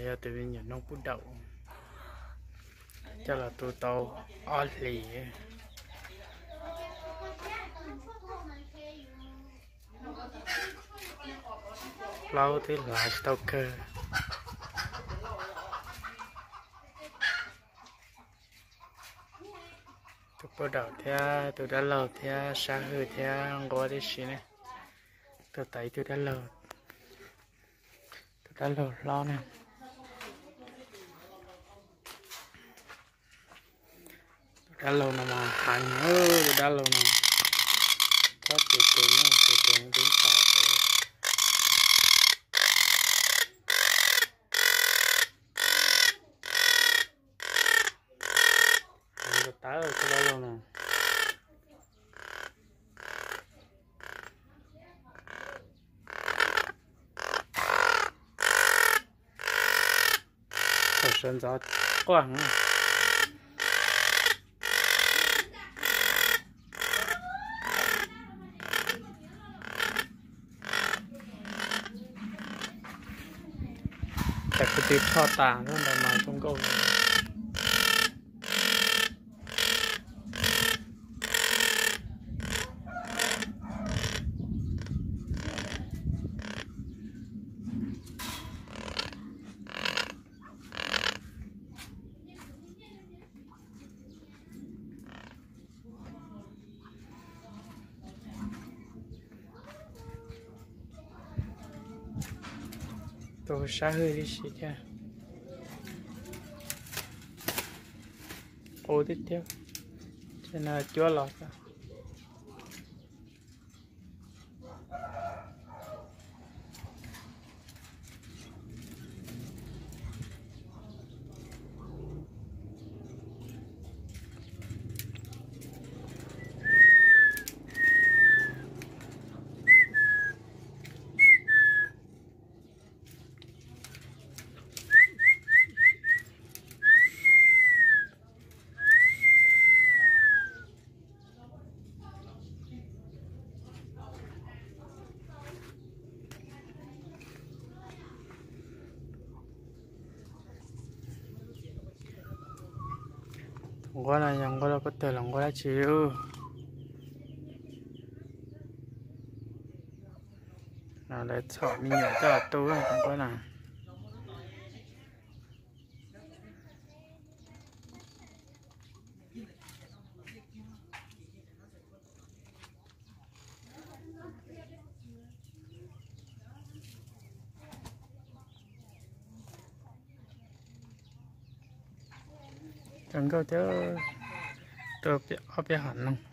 Yog tus me nyuam noog pub daum, coj los tu tau ob hlis. Plaub twb hlav tsis tau kawg. Tus pub daum thiab tus dab laug thiab Sab Hwj thiab Nquab tib si ne. Tus tau ib tug dab laug, tus dab laug hlob ne. Tus dab laug no mas heev, tus dab laug no txhob tus tus no tus tus no twb ntaus heev tas tas tus dab laug no. Thaum sawv ntxov quaj heev. Cas kuv twb tshoj tas ntawd mas zoo nkauj. Tus Sab Hwj tib si thiab. Qus tiag tiag, ces no cuab los xwb. Tus nquab no yog nquab loj kub tag los nquab dab tsi ub? No lawv txhom me nyuam coj los tu tus nquab no. Zoo nkauj thiab, tuaj ob peb hom noog.